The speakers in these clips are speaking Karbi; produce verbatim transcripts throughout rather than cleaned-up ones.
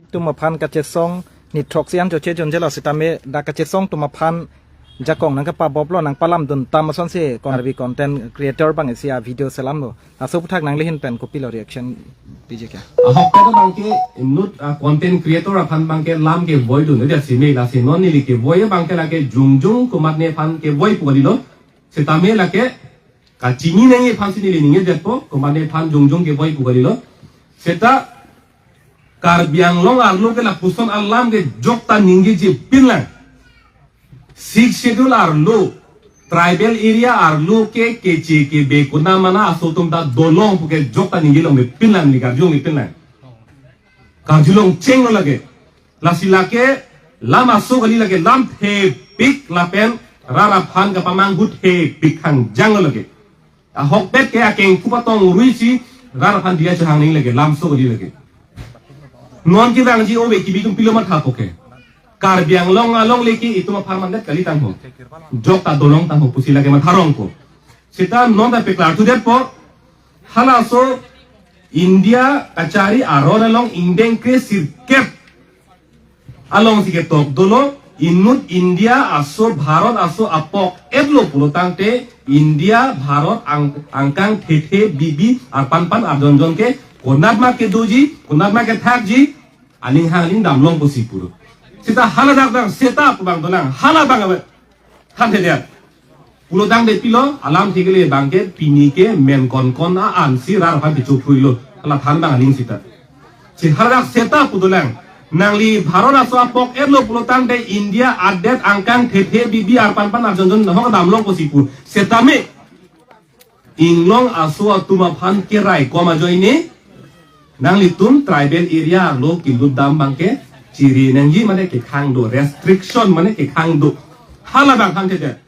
Atum aphan kachesong ni throksi an choche jonjelo sitame dak kachesong atum aphan jakong nangkapaboplo nangpalamdun tam asonsi Karbi content creator abang isi a-video selamlo. Laso aputhak nangli ahin pen kopilo reaction piji ke? Ahokpet abangke inut a-content creator aphan abangke lam kevoidun, dia simi lasi non neli kevoi abangke lake jongjong komatne aphan kevoi pu kalilo. Sitame lake kachini nangji aphansi neli ningjedetpo, komatne aphan jongjong kevoi pu kalilo. Seta Karbi Anglong arlo ke lapuson alam ke jokta ningjeji pinlang. Sixth Schedule arlo, tribal area arlo ke keche kebe konat mana aso atum ta dolong puke jokta ningjelong me pinlang, neli karjulong me pinlang. Karjulong chenglo lake. Lasi lake lam aso kali, lake lam thepik lapen rat aphan kapamanghu thepik hangjanglo lake. Ahokpet ke akeng kupatong ruisi rat aphan diya chehang ning lake, lam aso kali lake. Non kevangji ove kebi atum pilo mathapo ke. Karbi Anglong alongle ke itum apharman det kali tangho. Jokta dolong tangho pusi lake matharongpo. Seta non ta peklarthudetpo. Halaso India kachari aron along ingdeng kre sirkep alongsi ketok dolo, inut India aso Bharat aso apok etlo pulo tangte India Bharat ang, angkang thethe bibi arpanpan arjonjon ke konat ma kedoji, konat ma kethakji, aning hang aling damlong pusi puro. Seta hala dak dang seta pu abang dolang, hala abang abe. Thanthedet. Pulo tangte pilo, alamthe kele abangke pini ke menkonkon a-ansi rat aphan kecho phuilo. Hala than abang aning seta. Si hala dak seta pu dolang. Nangli Bharat aso apok etlo pulo tangte India adet angkang thethe bibi arpanpan arjonjon nahok damlong pusi pu. Setame Inglong aso atum aphan keraikom ajoine nanglitum tribal area arlo kelut dam abangke chiri nangji mane kekhang do, restriction mane kekhang do. Hala abang thanthedet.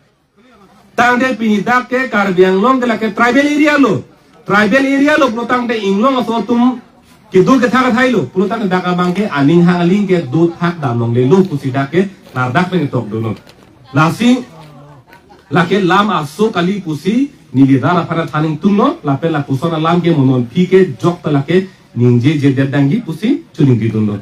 Tangte pini dak ke Karbi Anglong ke lake tribal area lo. Tribal area lo pulo tangte Inglong aso atum kedo kethak athai lo pulo tangte dak abangke aning hang aling kedo thak damlonglelo pusi dak ke ladak pen ketok dono. Lasi lake lam aso kali pusi neli rat aphan than ingtunglo, lapen lapuson alam ke mo non aphi ke jokta lake ningjejedet nangji pusi choningri dunlo.